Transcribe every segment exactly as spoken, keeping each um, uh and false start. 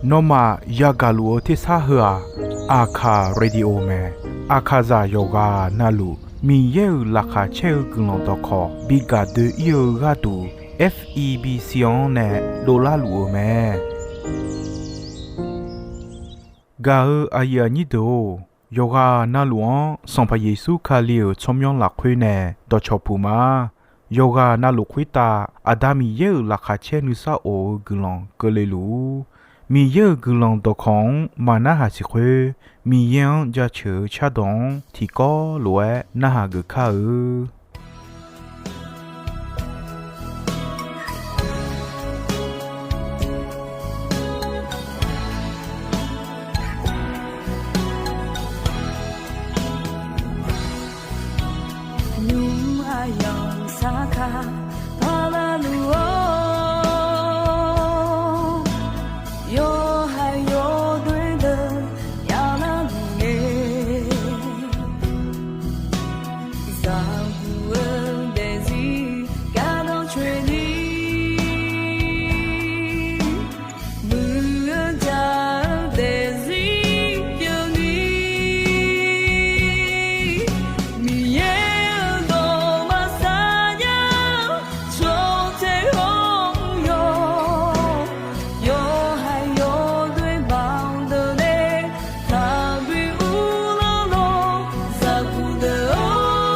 Nawmaf yagaq luf-eu tersar heu-aq, Aqkaq Radio mae. Aqkaqzaq yawqghaq navluf Miqyaer-euq laqkhaq caer-eu guiqlanq dawqkawq bi gaq doe-ir-eu gharduq, F E B C-anr nae dovlar luf-eu mae. Gaq-eu aqyuif aqnyir deuq-or, yawqghaq navluf-anr Sanqpaq Yeqsur Kali-euq tsawrmyanr lafkhoer nae dawqcawq puq ma. Yawqghaq navluf khoertav Aqda Miqyaer-euq laqkhaq caer nuisar of-eu guiqlanq keuvle luf-ur. Miqyaer-euq guiqlanq dawqkawq-anr maqnarhaq siq khoer, Miqyaer-anr jaceuq-eu cardawq-anr tiqkawv lof-aer narhaq geuf kar-eu. Nymq aqyawf saqkaq paqlaq luf-awr, yawqha yawdoer deuq yaqlar luf ngae, zaqguq-eu daefzir gardanr coeni, muiq-eu jaq-eu daefzir pyeufni, Miqyaer-euq dawq maqsar nya-eu tsawrtae hawr-awr, yawqha yawdoer baqdeuq nae taqbi uvlanr lawr, zaqguq deuq-or,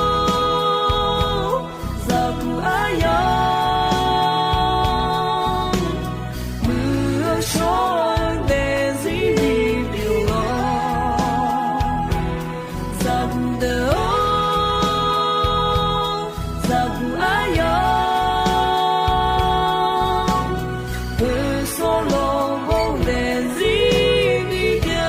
zaqguq aryamq, muiq-eu shawr-eu daefzir bipyeuf lawr, zaqguq deuq-or, zaqguq aryamq, poeqsawr lawq ghov daefzir bipyeuf.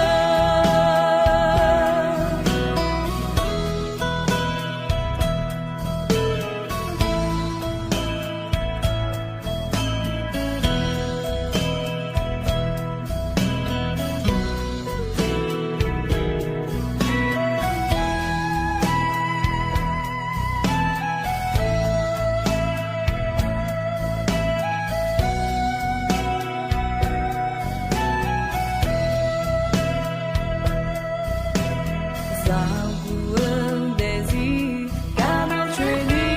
Zaqguq-eu daefzir gardanr coeni,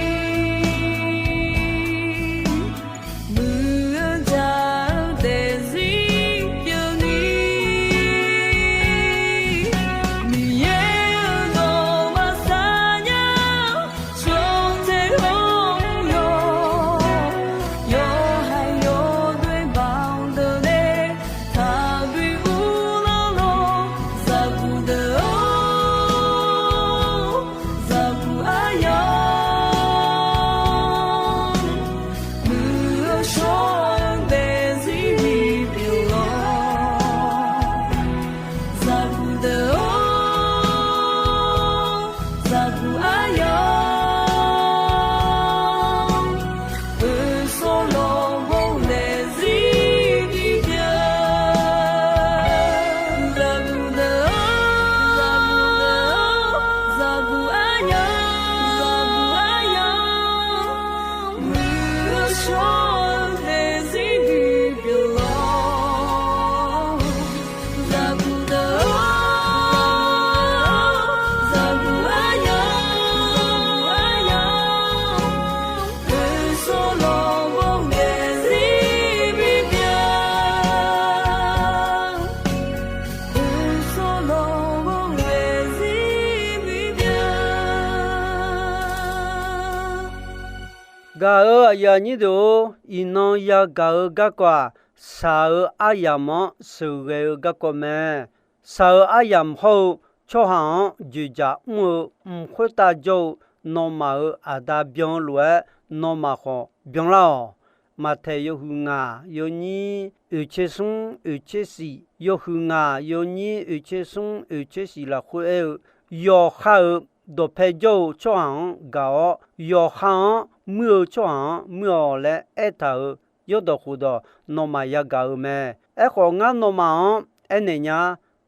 muiq-eu jaq-eu daefzir pyeufni, Miqyaer-euq dawq maqsar nya-eu tsawrtae hawr-awr, yawqha yawdoer baqdeuq nae taqbi uvlanr lawr, zaqguq deuq-or, zaqguq aryamq, muiq-eu shawr-eu daefzir bipyeuf lawr, zaqguq deuq-or, zaqguq aryamq, poeqsawr lawq ghov daefzir bipyeuf, zaqguq deuq-or, zaqguq aryamq, zaqguq aryamq, muiq-eu shawr-eu daefzir bipyeuf lawr, zaqguq deuq-or, zaqguq aryamq, zaqguq aryamq, poeqsawr lawq ghov daefzir bipyeuf, poeqsawr lawq ghov daefzir bipyeuf. Gaq-eu aqyuif aqnyir deuq-or, iqnan yagaq-eu garkawv-aq, shaq-eu aryamq-anr sheuqghae-eu garkawv mae. Shaq-eu aryamq hawr-eu tsawrhaq-anr dzoeqdzaq mr-eu mq khoertav jawr-eu nawmaf-euq Aqda byan-eu lof-aer, nawmaf khawf byanlar-awq. Maqtaeq yawhuiq ngaq yawnyir oeqtser smr oeqtser shif, yawhuiq ngaq yawnyir oeqtser smr oeqtser shif lafkhoer aer-eu, yawqha-euq dawqpae jawr-eu tsawrhaq-anr gaq-awr, yawqha-anr muir-eu tsawrhaq-anr muir-awq laer aertaq-euq yawrdawq khofdawq nawmaf yagaq-eu mae. Aerkhawf, ngar nawmaf-anr aernaeq nya,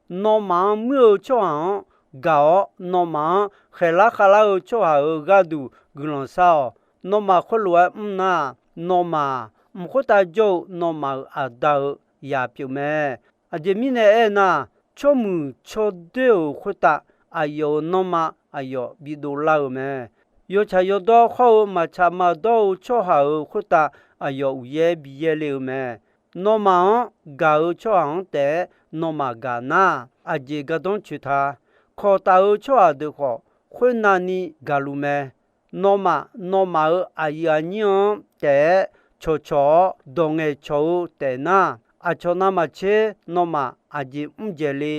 nawmaf-anr muir-eu tsawrhaq-anr gaq-awr, nawmaf-anr khaeqlar khavlar-eu tsawrhaq-euq gharduq guiqlanq shar-awq. Nawmaf khoerlof-aer mr nar, nawmaf mq khoertav jawr-eu nawmaf-euq aqda-euq yaq pyeuf mae. Aqjeq mirnae aernar, tsawrmuiq tsawrdoer-euq khoertav aqyawf-euq nanrma aqyawf bidov lar-eu mae. Yawtsaq yawdawr khawr-eu maqtsaq maqdawr-eu tsawrhaq-euq khoertav aqyawf uqyaer bi yaer le-eu mae. Nawmaf-anr gaq-eu tsawrhaq-anr taef-aer nawmaf gaq nar, aqjeq gardanr coeq ta. Kawq taf-eu tsawrhaq deuq khawf, khoernavni gaqluf mae. Nawmaf, nawmaf-euq aqyuif aqnyir-anr taef-aer cawqcawq-awr dawq ngaeqcawq-eu taef nar, aqcawq navmaqtser nawmaf aqjeq mr dzaeq le.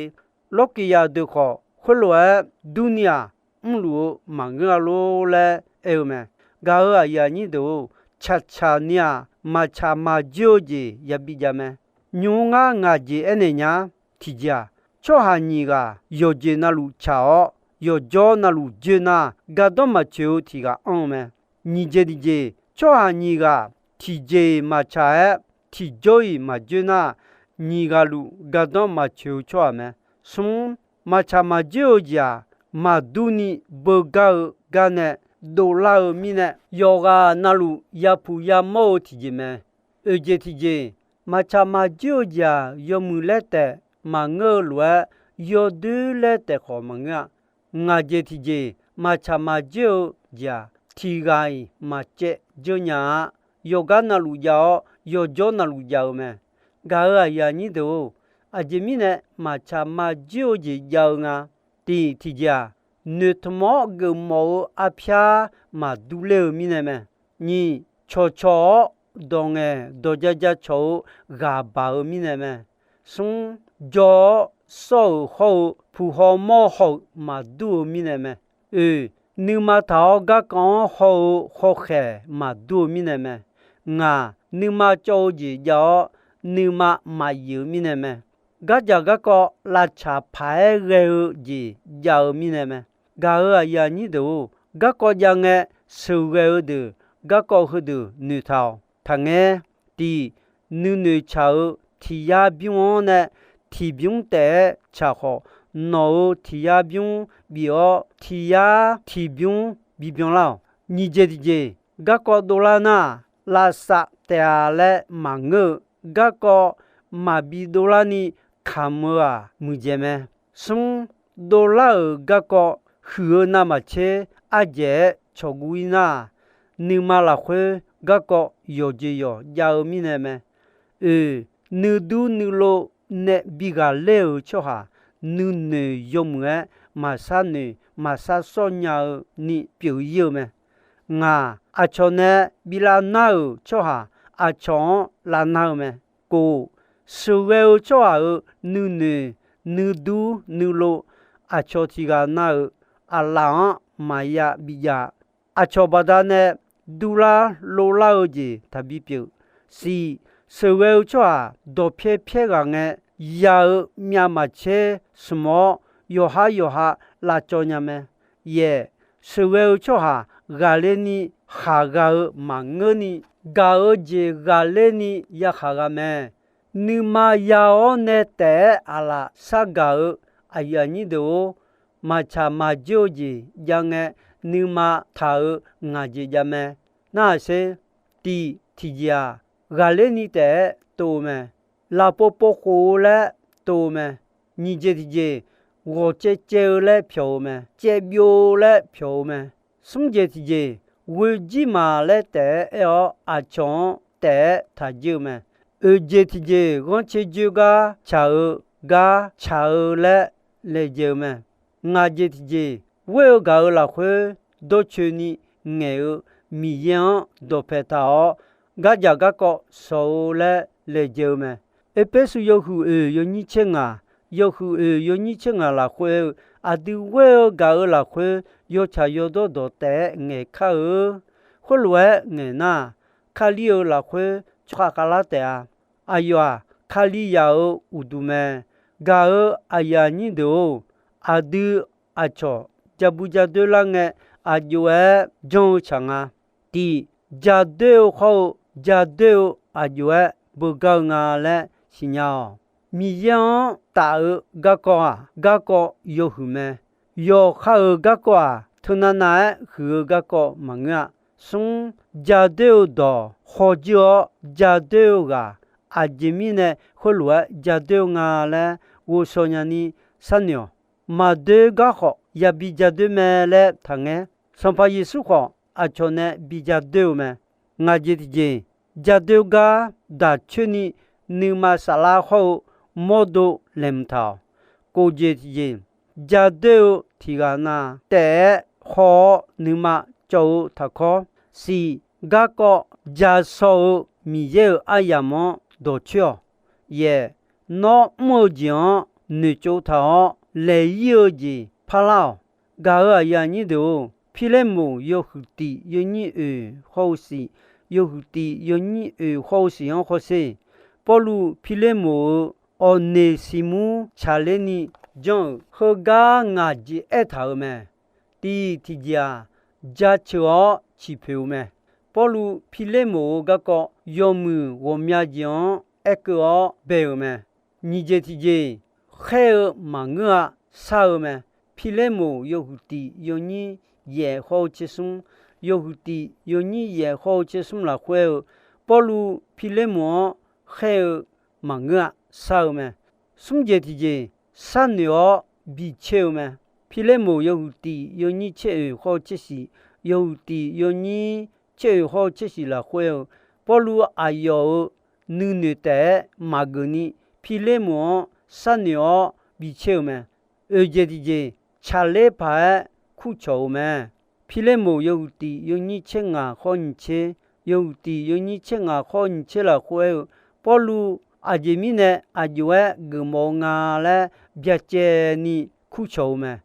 Lawrkiqyaq deuq khawf, khoerlof-aer durni-aq, mrluf-eu maqngeur-a lor laer aer-eu mae. Gaq-euq aqyuif aqnyir deuq-or, tsaqtsaq ni-aq, maqtsaq maqjoer-eu jeq yabi jav mae. Nymq-mr ngar ngaq jeq aernaeq nya. Tiqjeq-aq, tsawrhaq nyiq ghaq yawqjeq navluf tsaq-awr, yawqjawr navluf joer nar, gardanr maqtsoeq-eu tiq ghaq anr-eu mae. Nyiq jeq tiqjeq, tsawrhaq nyiq ghaq tiqjeq-iq maqtsaq-aer, tiqjawr-iq maqjoer nar, nyiq ghaq luf gardanr maqtsoeq-eu tsawrhaq mae. Smr, maqtsaq maqjoer-eu jeq-aq, maqdur ni beugar-eu gar nae dovlar-eu mirnae, yawqghaq navluf yapuq yamawr-eu tiqjeq mae. Oeq jeq tiqjeq, maqtsaq maqjoer-eu jeq-aq, yawmuiq laer taef maqngeur-eu lof-aer, yawdoer laer taef khawf maqngeur-a. Ngaq jeq tiqjeq, maqtsaq maqjoer-eu jeq-aq, tiq ghaq-iq maqcaev dzeur nya-a. Yawqgar navluf jav-awr, yawqjawr navluf jav-eu mae. Gaq-euq aqyuif aqnyir deuq-or, aqjeq mirnae maqtsaq maqjoer-eu jeq jav-eu nga. Tiq, tiqjeq-aq, noeqtmq-awr geufmawf-eu arpyar maqdur ler-eu mirnae mae. Nyiq, cawqcawq-awr dawq ngaeq dawq ja ja cawq-eu ghaq baq-eu mirnae mae. Smr, jawr-awr sawr-euq hawr-eu puq haw mawr haw-euq maqdur-eu mirnae mae. Oeq, nuima taq-awr garkawv-anr haw-eu hawkhaeq maqdur-eu mirnae mae. Ngaq, nuima cawv-eu jeq jav-awr, nuima maqyif-eu mirnae mae. Gardzaq garkawv lavtsaq paq-aer ghae-eu jeq jav-eu mirnae mae. Gaq-euq aqyuif aqnyir deuq-or, garkawv jav ngae sheuqghae-eu deuq, garkawv heudeuq noeqtaq-awq. Taqngaer, tiq, nuinoeq tsaq-eu tiq yar bymr-anr nae tiq bymr taef-aer tsaq khawf, nawq-euq tiq yar bymr bif-awr, tiq yar tiq bymr bibyan lar-awq. Nyiq jeq tiqjeq, garkawv dovlar nar, lavsav taef-a laer maqngeur-eu, garkawv maqbi dovlar ni kamq-eu-aq muiqdzaeq mae. Smr, dovlar-euq garkawv huiq-eu navmaqtser ardzaeq-aer cawqguv-ir nar, nuima lafkhoer garkawv yawqjeq yawq jav-eu mirnae mae. Oeq, nuidur nuilov nae bi ghaqler-euq tsawrhaq, nuinoeq yawmuiq-aer maqshar noeq maqshar sawr nya-eu ni pyeuf-ir-eu mae. Ngaq, aqcawq nae bi lavnar-euq tsawrhaq, aqcawq-anr lavnar-eu mae. Kov, sheuqghae-eu tsawrhaq-euq nuinoeq nuidur nuilov, aqcawq tiq ghaq na-euq aqlaf-anr maqya bijav-a. Aqcawq baqdanae durlar lovlar-eu jeq taqbi pyeuf. Siq, sheuqghae-eu tsawrhaq dawqpyaer pyaer ghaq ngae, ya-eu myavmaqtser smq-awr, yawqhar yawqha lavcawv nya mae. Yaeq, sheuqghae-eu tsawrhaq ghaqler ni khaqgha-eu maqngeur ni, gaq-eu jeq ghaqler ni yakhaq gha mae. Nuima ya-awr nae taef-aer aqlaf shargaq-eu aqyuif aqnyir deuq-or, maqtsaq maqjoer-eu jeq jav ngae, nuima taq-euq ngaq jeq jav mae. Narhaq sher, tiq tiqjeq-aq, ghaqler ni taef-aer tov-eu mae. Lafpov pov khof-eu laer tov-eu mae. Nyiq jeq tiqjeq, ghawq caevcaev-eu laer pyawq-eu mae. Caevbyov laer pyawq-eu mae. Smr jeq tiqjeq, ghoe jir maq laer taef-aer aer-awr, aqcawq-anr taef-aer taq jir-eu mae. Oeq jeq tiqjeq, ghanrcae joer gar tsaq-eu gar tsaq-eu laer laejae-eu mae. Ngaq jeq tiqjeq, ghoer-eu gaq-euq lafkhoer dawrcoeni ngaeq-eu Miqyaer-anr dawqpae taq-awr, gardzaq garkawv shawq-eu laer laejae-eu mae. Erpersu yawhuiq oeq yawnyir tser ngaq, yawhuiq oeq yawnyir tser ngaq lafkhoer-eu, aqdui ghoer-eu gaq-euq lafkhoer yawtsaq yawdawr dawq taef-aer ngaeq kar-eu. Khoerlof-aer ngaeq nar, Kali-euq lafkhoer tsawrhaq khavlar taef-a. Aqyawf-aq, Kalizaq-euq uqduq mae. Gaq-euq aqyuif aqnyir deuq-or, aqdui aqcawq ja bui ja doer lar ngae, aqjox-aer janr-eu tsaq nga. Tiq, ja doer-eu khawr-eu, ja doer-eu aqjox-aer beugar-eu nga laer siqnya-awq. Miqyaer-anr taf-eu garkawv-aq, garkawv yawhuiq mae. Yawqha-euq garkawv-aq, teunav nav-aer huiq-eu garkawv maqngeur-a. Smr, jadoer-eu dawq khawjir-awr jadoer-eu ghaq, aqjeq mirnae khoerlof-aer jadoer-eu nga laer ghovshaw nyani sharnoeq-awq. Maqdoer gar khawf yabi jadoer mae laer taqngaer. Sanqpaq Yeqsur khawf aqcawq nae bi jadoer-eu mae. Ngaq jeq tiqjeq, jadoer gar daq coerni nuima saflar hawr-eu mawrdo laeqhmq taq-awq. Kof jeq tiqjeq, jadoer-eu tiqghaq na taef-aer haw-awr nuima cawv-eu taqkawr, siq garkawv ja shaw-eu Miqyaer-euq aryamq-anr dawqcoer-awq. Yaeq, nawr mr-eu jeq-anr noeqtsov taq-awr laeq-ir-eu jeq parlar-awq. Gaq-euq aqyuif aqnyir deuq-or, Pirlermoq yawhuiq tiq yawnyir oeq hawr-eu siq, yawhuiq tiq yawnyir oeq hawr-eu siq-anr hawsher. Pawrluv Pirlermoq-euq Awqneqsiqmur tsaqler ni janr-euq heugar ngaq jeq aertaq-euq mae. Tiq tiqjeq-aq, jaceuq-awr ciqpoeq-eu mae. Pawrluv Pirlermoq-euq garkawv yawmuiq ghawqmya jeq-anr aerkeuv-awr bae-euq mae. Nyiq jeq tiqjeq, khaer-eu maqngeur-a, shar-eu mae. Pirlermoq yawhuiq tiq yawnyir yaef hawr-eu tser smr, yawhuiq tiq yawnyir yaef hawr-eu tser smr lafkhoer-eu, Pawrluv Pirlermoq-anr khaer-eu maqngeur-a, shar-eu mae. Smr jeq tiqjeq, sharnoeq-awr bi caer-eu mae. Pirlermoq yawhuiq tiq yawnyir tser oeq hawr-eu tser shiq, yawhuiq tiq yawnyir tser oeq hawr-eu tser shiq lafkhoer-eu, Pawrluv aqyawf-euq nuinoeq taef-aer maqgeuf ni, Pirlermoq-anr sharnoeq-awr bi caer-eu mae. Oeq jeq tiqjeq, tsaqler paq-aer kurcawq-eu mae. Pirlermoq yawhuiq tiq yawnyir tser ngaq hawr nyiq tser, yawhuiq tiq yawnyir tser ngaq hawr nyiq tser lafkhoer-eu, Pawrluv aqjeq mirnae aqjox-aer geufmawf-eu nga laer byacaevni kurcawq-eu mae.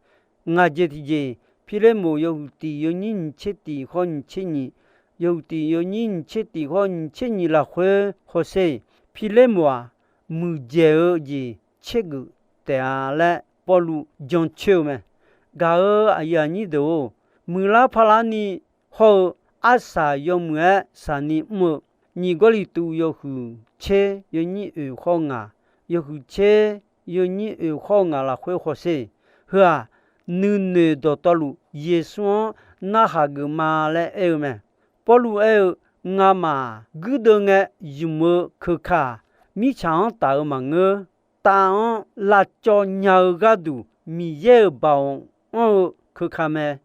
Ngaq jeq tiqjeq, Pirlermoq yawhuiq tiq yawnyir nyiq tser tiq hawr nyiq tser nyiq, yawhuiq tiq yawnyir nyiq tser tiq hawr nyiq tser nyiq lafkhoer hawsher. Pirlermoq-aq, muiqdzaeq-eu jeq caergeuf taef-a laer Pawrluv jancoer-eu mae. Gaq-euq aqyuif aqnyir deuq-or, muiqlar parlar ni hawr-eu arsaq yawmuiq-aer saqni mr-eu, nyiq Gawrliqtu yawhuiq tser yawnyir oeq hawr ngaq, yawhuiq tser yawnyir oeq hawr ngaq lafkhoer hawsher. Heu-aq, nuinoeq dawqtawvluf Yeqsur-anr narhaq geuf ma laer aer-eu mae. Pawrluv aer-eu, ngamaf guirdeuv ngae zmq-eu keuka-aq, mirtsaq-anr taf-eu maqngeur. Tav-anr lavcawv nya-eu gharduq Miqyaer-euq baoq anr-eu keuka mae.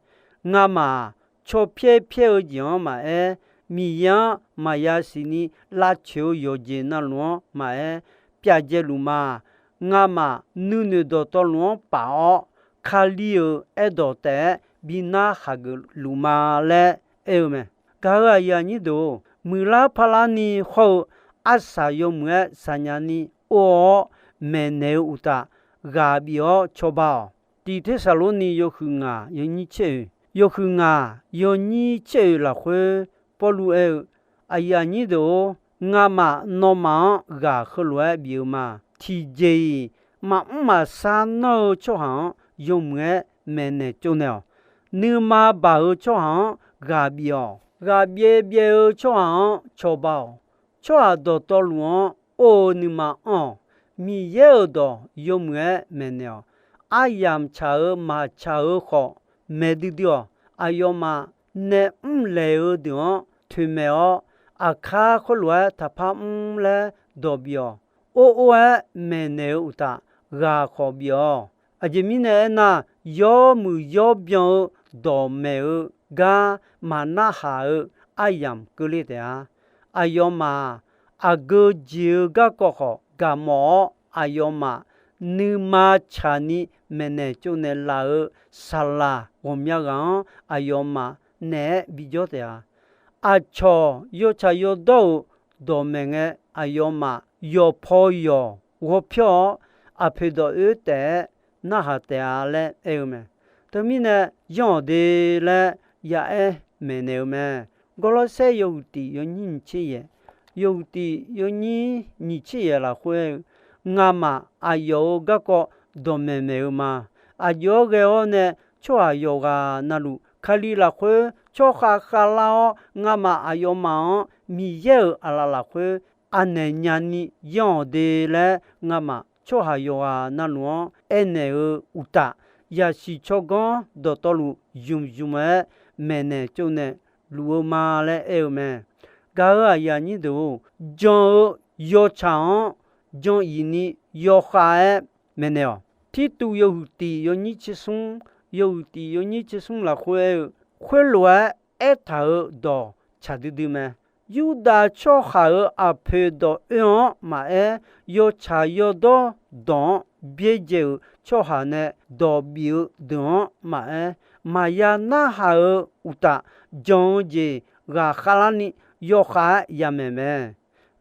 Ngamaf-aq, caw pyaer pyaer-eu jeq-anr maqaer, Miqyaer-anr maqya siqni lavcoeq-eu yawqjeq navluf-anr maqaer, pyav dzae luf ma. Ngamaf nuinoeq dawqtawvluf-anr paf-awr, Kali-euq aerdawq taef-aer bi narhaq geuf luf ma laer aer-eu mae. Gaq-euq aqyuif aqnyir deuq-or, muiqlar parlar ni hawr-eu arsaq yawmuiq-aer saqnya ni or-awr maeqnaeq-eu uqtaf, ghaq bif-awr cawba-awq. Tiq Tersaqlorni yawhuiq ngaq yawnyir tser oeq, yawhuiq ngaq yawnyir tser oeq lafkhoer Pawrluv aer-eu, aqyuif aqnyir deuq-or, ngamaf nawmaf-anr ghaq heulof-aer bif-eu ma. Tiqjeq-iq, maqmr maqshar nanr-eu tsawrhaq-anr yawmuiq-aer maeqnaeq tsovnaeq-awq. Nuima baq-eu tsawrhaq-anr ghaq bif-awq. Ghaq byaev byaev-eu tsawrhaq-anr cawba-awq. Tsawrhaq dawqtawvluf-anr or-eu nuima anr-awq. Miqyaer-euq dawq yawmuiq-aer maeqnaeq-awq. Aryamq tsaq-euq maqtsaq-euq khawf maeq duidui-awq. Aqyawfmaf nae mrlaeq-eu deuq-anr toeqmaeq-awr, aqkar khoerlof-aer taqpar mr laer dawq bif-awq. Or or-aer maeqnaeq-eu uqtaf, ghaq khawf bif-awq. Aqjeq mirnae aernar, yawmuiq yawbyan-eu dawqmaeq-eu gar maqnarhaq-eu aryamq keuvle taef-a. Aqyawfmaf-aq, aqgeu jeq-eu garkawv khawf gaqmawf-awr, aqyawfmaf nuima tsaqni maeqnaeq tsovnaeq laf-eu saqlaq ghawqmya ghaq-anr aqyawfmaf naeq-aer bijawr taef-a. Aqcawq yawtsaq yawdawr-euq dawqmaeq ngae, aqyawfmaf yawqpaw yawq ghawrpyawr-awr, aqpoeq dawq oer taef-aer narhaq taef-a laer aer-eu mae. Teumirnae yanr-awq de laer ya'aer maeqnaeq-eu mae. Gawrlawrsaer yawhuiq tiq yawnyir nyiq tser yaeq, yawhuiq tiq yawnyir nyiq tser yaeq lafkhoer-eu, ngamaf aqyawf-euq garkawv dawqmaeq maeq-eu ma. Aqjox-aer ghae-awr nae tsawrhaq yawqghaq navluf Kali lafkhoer tsawrkhav khavlar-awr, ngamaf aqyawfmaf-anr Miqyaer-euq aqlaf lafkhoer anaeq nyani yanr-awq de laer ngamaf tsawrhaq yawqghaq navluf-anr aernaeq-eu uqtaf, yaqsiq tsawrganr dawqtawvluf zmq zmq-aer maeqnaeq tsovnaeq luf-eu ma laer aer-eu mae. Gaq-euq aqyuif aqnyir deuq-or, jan-eu yawtsaq-anr jan iq ni yawkhav-aer maeqnaeq-awq. Tirtuv yawhuiq tiq yawnyir tser smr, yawhuiq tiq yawnyir tser smr lafkhoer aer-eu, khoerlof-aer aertaq-euq dawq tsaq duidui mae. Yurdav tsawrhaq-euq aqpoeq dawq oe-anr maqaer, yawtsaq yawdawr dawq-anr byaerdzae-euq tsawrhaq nae dawq bif-eu deuq-anr maqaer, maqya narhaq-eu uqtaf, jan-eu jeq ghaqkhav larni yawkhav-aer yamaeq mae.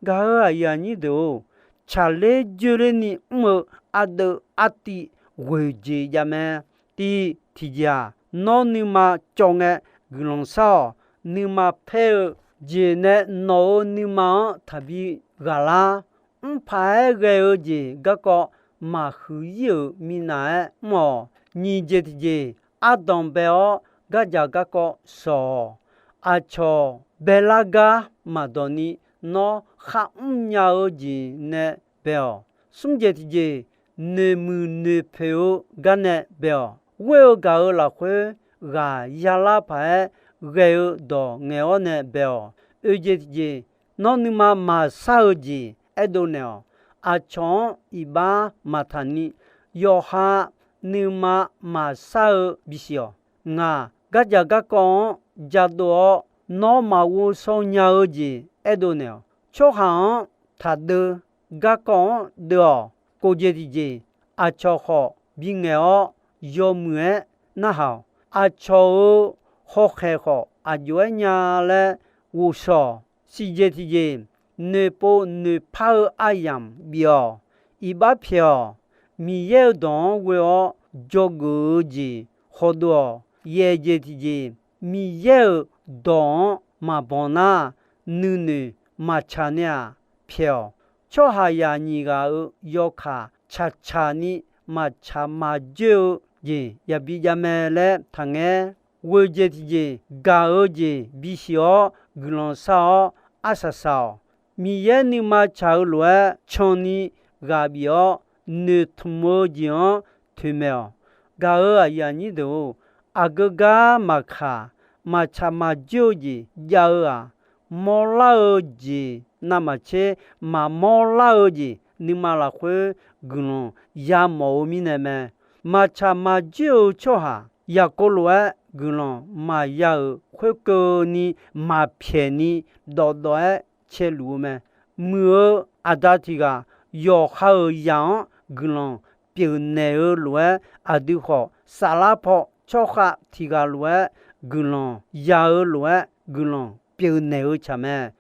Gaq-euq aqyuif aqnyir deuq-or, tsaqler joerlerni mr-eu ardeuv artiv ghoeqjeq jav mae. Tiv tiqjeq-aq, nawr nuima cawv ngae guiqlanq shar-awq. Nuima paer-eu jeq nae nawq-euq nuima-anr taqbi ghaq lar. Mrpaq-aer ghae-eu jeq garkawv maqhuiq ir-euq minav-aer mr-awq. Nyiq jeq tiqjeq, ardanq bae-awr gardzaq garkawv shawq-awq. Aqcawq baelar gar maqdawq ni, nawr kharmr nya-eu jeq nae bae-awq. Smr jeq tiqjeq, noeqmuiq noeqpoeq-eu gar nae bae-awq. Ghoer-eu gaq-euq lafkhoer ghaq yalar paq-aer ghae-eu dawq ngaeq-awr nae bae-awq. Oeq jeq tiqjeq, nawr nuima maqshar-eu jeq aerdov naeq-awq. Aqcawq-anr iqbax maqtaq ni, yawqha nuima maqshar-eu bisiq-awq. Ngaq gardzaq garkawv-anr jadov-awr, nawr maqghov shaw nya-eu jeq aerdov naeq-awq. Tsawrhaq-anr taqdeuv, garkawv-anr deuv-awq. Kof jeq tiqjeq, aqcawq khawf bingaeq-awr yawmuiq-aer narhaq-awq. Aqcawq-euq hawkhaeq khawf aqjox-aer nya laer ghovshaw-awq. Siq jeq tiqjeq, noeqpov noeqpar-eu aryamq bif-awq. Iqbax pyaeq-awq. Miqyaer-euq dawq-anr ghoe-awr dzawgeuf-eu jeq hawdov-awq. Yaeq jeq tiqjeq, Miqyaer-euq dawq-anr maqbanq nar, nuinoeq maqtsaq nae-aq pyaeq-awq. Tsawrhaqzaq nyiq ghaq-euq yawkaq tsaqtsaq ni maqtsaq maqjoer-eu jeq yabi jav mae laer taqngaer. Ghoeq jeq tiqjeq, gaq-eu jeq bisiq-awr guiqlanq shar-awr arsaq saq-awq. Miqyaer nuima tsaq-eu lof-aer canni ghaq bif-awr, noeqtmq-eu jeq-anr toeqmaeq-awq. Gaq-euq aqyuif aqnyir deuq-or, aqgeu gar maqkaq, maqtsaq maqjoer-eu jeq jav-eu-aq, mawrlar-eu jeq navmaqtser maqmawr lar-eu jeq nuima lafkhoer guiqlanq yamawf-eu mirnae mae. Maqtsaq maqjoer-eu tsawrhaq yaqkov lof-aer guiqlanq maqya-euq khoerkeuvni maqpyaeq ni dawqdawq-aer caeluf-eu mae. Muiq-eu aqda tiq ghaq yawqha-euq zaq-anr guiqlanq pyeufnaeq-eu lof-aer, aqdui khawf saflar paw tsawrkhav tiq ghaq lof-aer guiqlanq ya-eu lof-aer guiqlanq pyeufnaeq-eu tsaq mae.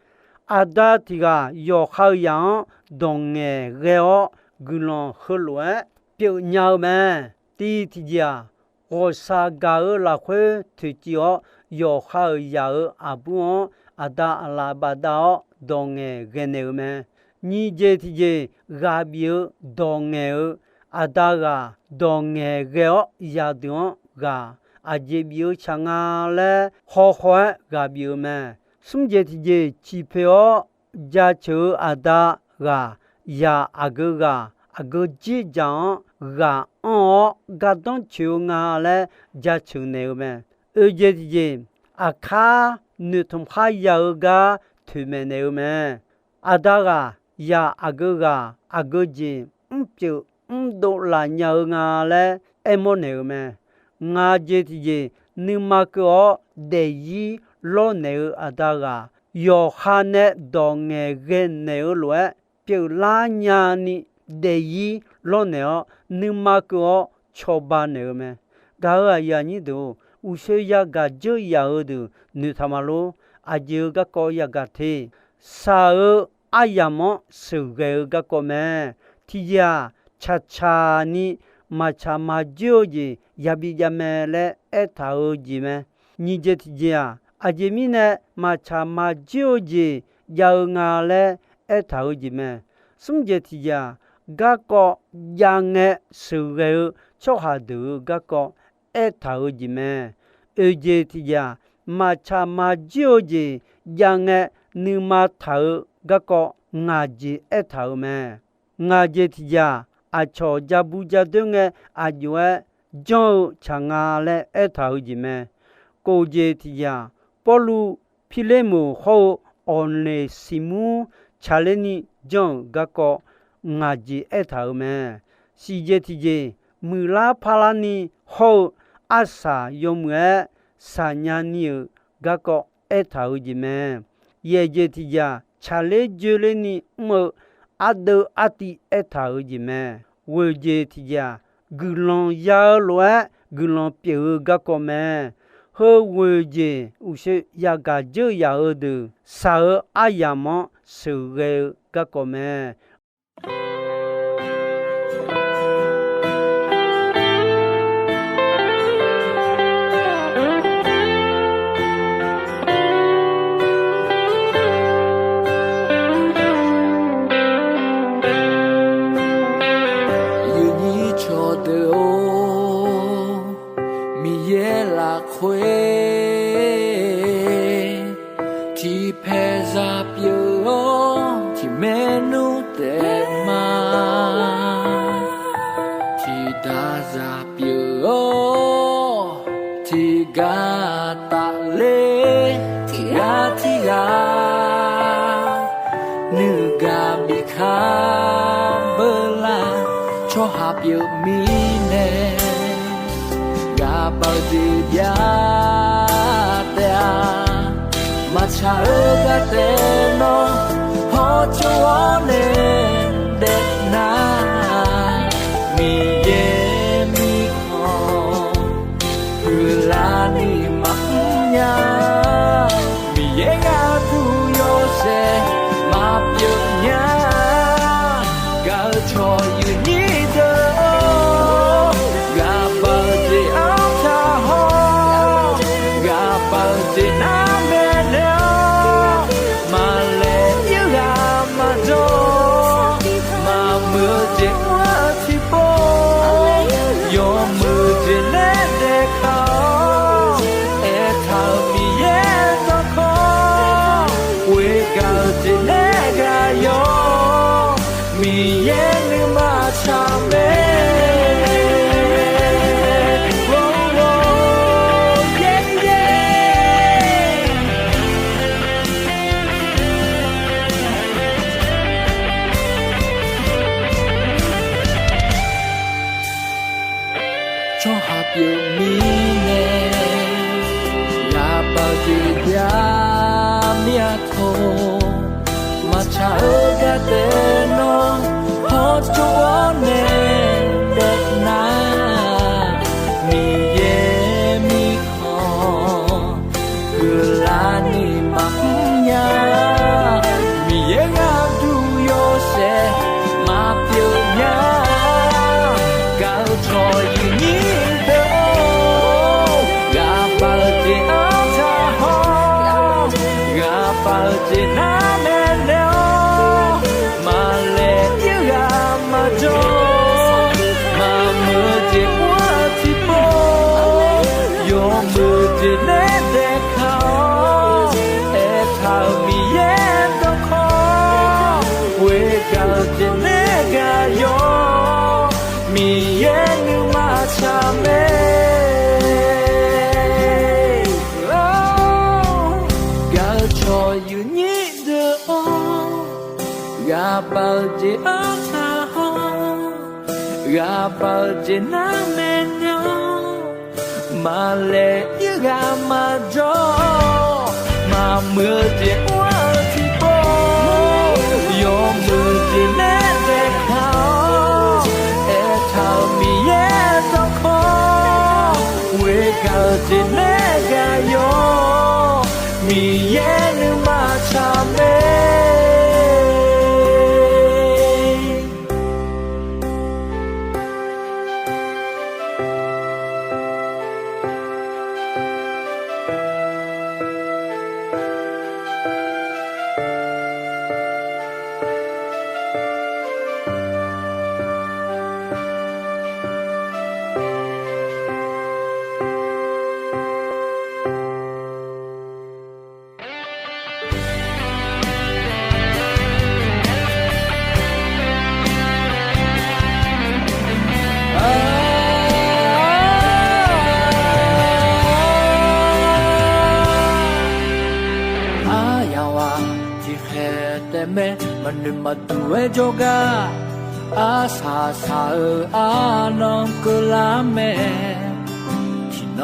Aqda tiq ghaq yawqha-euq zaq-anr dawq ngaeqghae-awr guiqlanq heulof-aer pyeufnya-eu mae. Tiv tiqjeq-aq, ghawqshaq gaq-eu lafkhoer toeqciv-awr, yawqha-euq zaq-euq aqbur-anr aqda aqlaf bafdav-awr dawq ngaeqghae naeq-eu mae. Nyiq jeq tiqjeq, ghaq bif-eu dawq ngaeq-eu aqda ghaq dawq ngaeqghae-awr yadeuq-anr ghaq aqjeq bif-eu tsaq nga laer hawhaw-aer ghaq bif-eu mae. Smr jeq tiqjeq, ciqpoeq-awr jaceuq-eu aqda ghaq, zaq aqgeu ghaq aqgeu dzerdzaq-anr ghaq anr-awr gardanr coeq-eu nga laer jaceuq naeq-eu mae. Oeq jeq tiqjeq, aqkar noeqtmq khar ya-eu gar toeqmaeq naeq-eu mae. Aqda ghaq zaq aqgeu ghaq aqgeu jeq mrpyeuf mrdov laf nya-eu nga laer aermawr naeq-eu mae. Ngaq jeq tiqjeq, nuima keuv-awr daefzir lawrnaeq-eu aqda ghaq, yawqha nae dawq ngaeqghae naeq-eu lof-aer pyeuflar nyani daefzir lawrnaeq-awr, nuima keuv-awr cawba naeq-eu mae. Gaq-euq aqyuif aqnyir deuq-or, uqshoe yagaq dzeur yaf-eu deuq noeqtaq ma lor. Aqjeq-eu garkawv yagaq te. Shaq-eu aryamq-anr sheuqghae-eu garkawv mae. Tiqjeq-aq, tsaqtsaq ni maqtsaq maqjoer-eu jeq yabi jav mae laer aertaq-eu jeq mae. Nyiq jeq tiqjeq-aq, aqjeq mirnae maqtsaq maqjoer-eu jeq jav-eu nga laer aertaq-eu jeq mae. Smr jeq tiqjeq-aq, garkawv jav ngae sheuqghae-eu tsawrhaq deuq-euq garkawv aertaq-eu jeq mae. Oeq jeq tiqjeq-aq, maqtsaq maqjoer-eu jeq jav ngae nuima taq-eu garkawv ngaq jeq aertaq-euq mae. Ngaq jeq tiqjeq-aq, aqcawq ja bu ja doer ngae aqjox-aer janr-eu tsaq nga laer aertaq-eu jeq mae. Kof jeq tiqjeq-aq, Pawrluv Pirlermoq hawr-eu Awqneqsiqmur tsaqler ni janr-euq garkawv ngaq jeq aertaq-euq mae. Siqjeq tiqjeq, muiqlar parlar ni hawr-eu arsaq yawmuiq-aer saqnya ni-euq garkawv aertaq-eu jeq mae. Yaeq jeq tiqjeq-aq, tsaqler joerler ni mr-eu ardeuv artiv aertaq-eu jeq mae. Ghoeq jeq tiqjeq-aq, guiqlanq ya-eu lof-aer guiqlanq pyeuf-eu garkawv mae. Heu ghoeq jeq uqshoe yagaq dzeur yaf-eu deuq shaq-eu aryamq-anr sheuqghae-eu garkawv mae. Yawnyir cawqdeuq-or, Miqyaer lafkhoer tiqpaeq zaq pyeuf-awr, tiqmaernmr taef ma. Tiqdaq zaq pyeuf-awr, tiqgar tafler, tiqghaq tiqghaq nuigaq bikaq beular, tsawrhaq pyeuf mirnae, ghaqbav-eu jeq bya taef-a. Maqtsaq-eu gar taef nawr, hawtsov-awr nae daef nar, Miqyaer mirkhanq huiqlar ni maqmr nya. Miqyaer gharduq yawshaef maqpyeuf nya. Gaq-eu cawq yuifnyir deuq-or, ghaqbav-eu jeq-anr taq hawr, ghaqbav-eu jeq nar maeqnaeq-awr, maqlaeq ir ghaq maqjawr, maqmuiq-eu jeq mr-eu tiqpov, yawmuiq-eu jeq nae daefkaq-awr, aertaq-euq Miqyaer dawrkawq, ghoegaq-eu jeq nae ghaq yawr, Miqyaer nuima tsaq mae. Tsawrhaq pyeuf mirnae, ghaqbav-eu jeq bya mir-a tawq. Maqtsaq-eu gar taef nawr, hawtsov-awr nae daef nar, Miqyaer mirkhanq huiqlar ni maqmr nya. Miqyaer gharduq yawshaef maqpyeuf nya. Gaq-eu cawq yuifnyir deuq-or, ghaqbav-eu jeq-anr taq hawr, ghaqbav-eu jeq nar maeqnaeq-awr, maqlaeq ir ghaq maqjawr, maqmuiq-eu jeq mr-eu tiqpov, yawmuiq-eu jeq nae daefkaq-awr, aertaq-euq Miqyaer dawrkawq, ghoegaq-eu jeq nae ghaq yawr, Miqyaer nuima tsaq mae. Gaq-eu cawq yuifnyir deuq-or, ghaqbav-eu jeq-anr taq hawr, ghaqbav-eu jeq nar maeqnaeq-awr, maqlaeq ir ghaq maqjawr, maqmuiq-eu jeq mr-eu tiqpov, yawmuiq-eu jeq nae daefkaq-awr, aertaq-euq Miqyaer dawrkawq, ghoegaq-eu jeq nae ghaq yawr, Miqyaer nuima tsaq mae. Aqduq-aer jawrgar arsaq saq-eu arnan keuvlar mae. Tiqnan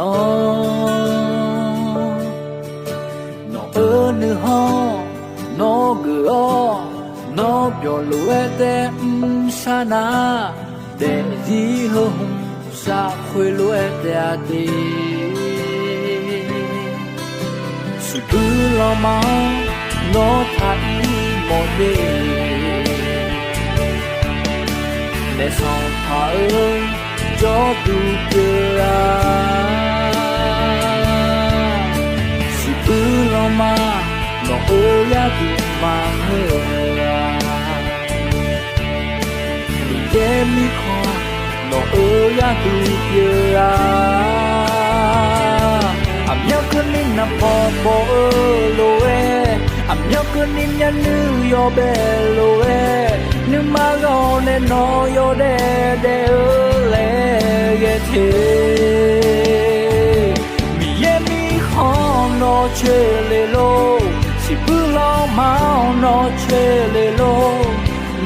nawq-eu nuikhanr nawr geuf-awr, nawr byawq lof-aer taev mrshar nar, daefzir heu hmq sharkhoer lof-aer taev-a de. Siqbuir lanma-anr nawr taq ir mawf de. Naef sanqpaq-eu jawrduq pyeuf-a. Siqbuir lanma nawq-eu gharduq maqngeur-a. Miqyaer mirkhanq nawq-eu gharduq pyeuf-a. Aqmyanluf keuvni naqbawq bawq-eu lof-aer, aqmyanluf keuvni myavnuiv yawbae lof-aer, nuima ghaq nae nawq yawdaef daef-eu laer ghae te. Miqyaer mirkhanq nawr coeqle lor, siqbuir lanma-anr nawr coeqle lor.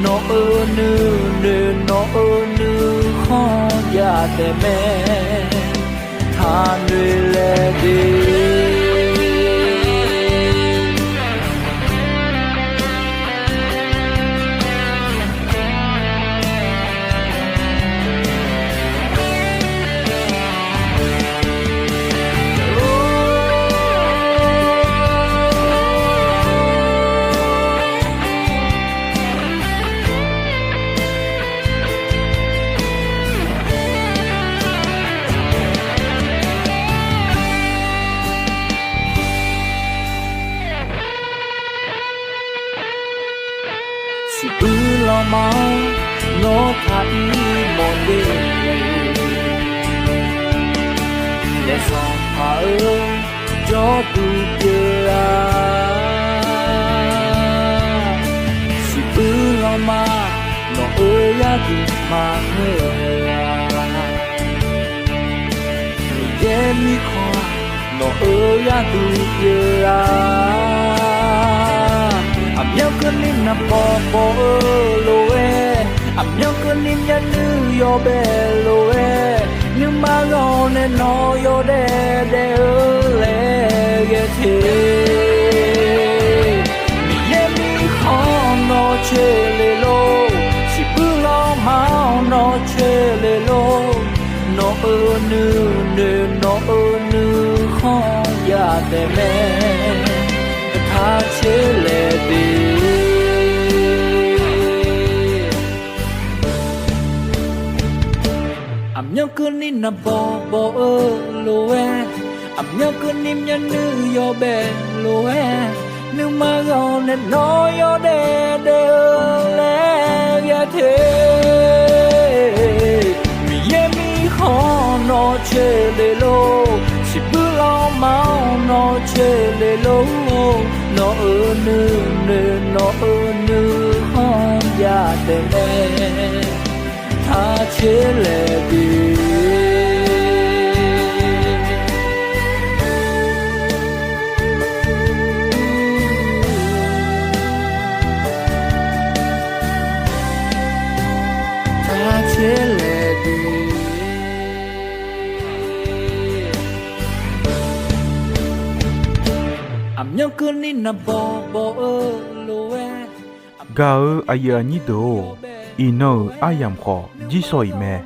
Nawq-eu nuinoeq nawq-eu nuikhanr jadaef mae. Taqnoeq laeq de. Siqbuir lanma-anr nawr taq ir mawf de. Naef sanqpaq-eu jawrduq pyeuf-a. Siqbuir lanma nawq-eu gharduq maqngeur-a. Miqyaer mirkhanq nawq-eu gharduq pyeuf-a. Aqmyanluf keuvni naqbawq bawq-eu lof-aer, aqmyanluf keuvni myavnuiv yawbae lof-aer, nuima ghaq nae nawq yawdaef daef-eu laer ghae te. Miqyaer mirkhanq nawr coeqle lor, siqbuir lanma-anr nawr coeqle lor. Nawq-eu nuinoeq nawq-eu nuikhanr jadaef mae. Taq coeq laeq de. Aqmyanluf keuvni naqbawq bawq-eu lof-aer, aqmyanluf keuvni myavnuiv yawbae lof-aer, nuima ghaq nae nawq yawdaef daef-eu laer ghae te. Miqyaer mirkhanq nawr coeqle lor, siqbuir lanma-anr nawr coeqle lor. Nawq-eu nuinoeq nawq-eu nuikhanr jadaef mae. Taq coeq laeq de. Taq coeq laeq de. Aqmyanluf keuvni naqbawq bawq-eu lof-aer, gaq-euq aqyuif aqnyir deuq-or, iqnan-euq aryamq khawf jirsawq iq mae.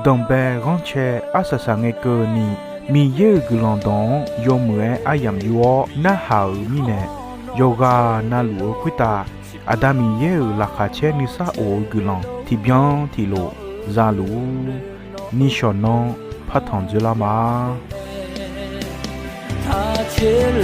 Danqbae ghanrcae arsaq saqngae keuvni, Miqyaer-euq guiqlanq dawq-anr yawmuiq-aer aryamq yur-awr narhaq-euq mirnae, yawqghaq navluf-eu khoertav Aqda Miqyaer-euq laqkhaq caer nuisar of-eu guiqlanq tiqbyan tiqlof za luf-ur. Nishawq nanr partanq dzoerlar ma. Taq coeq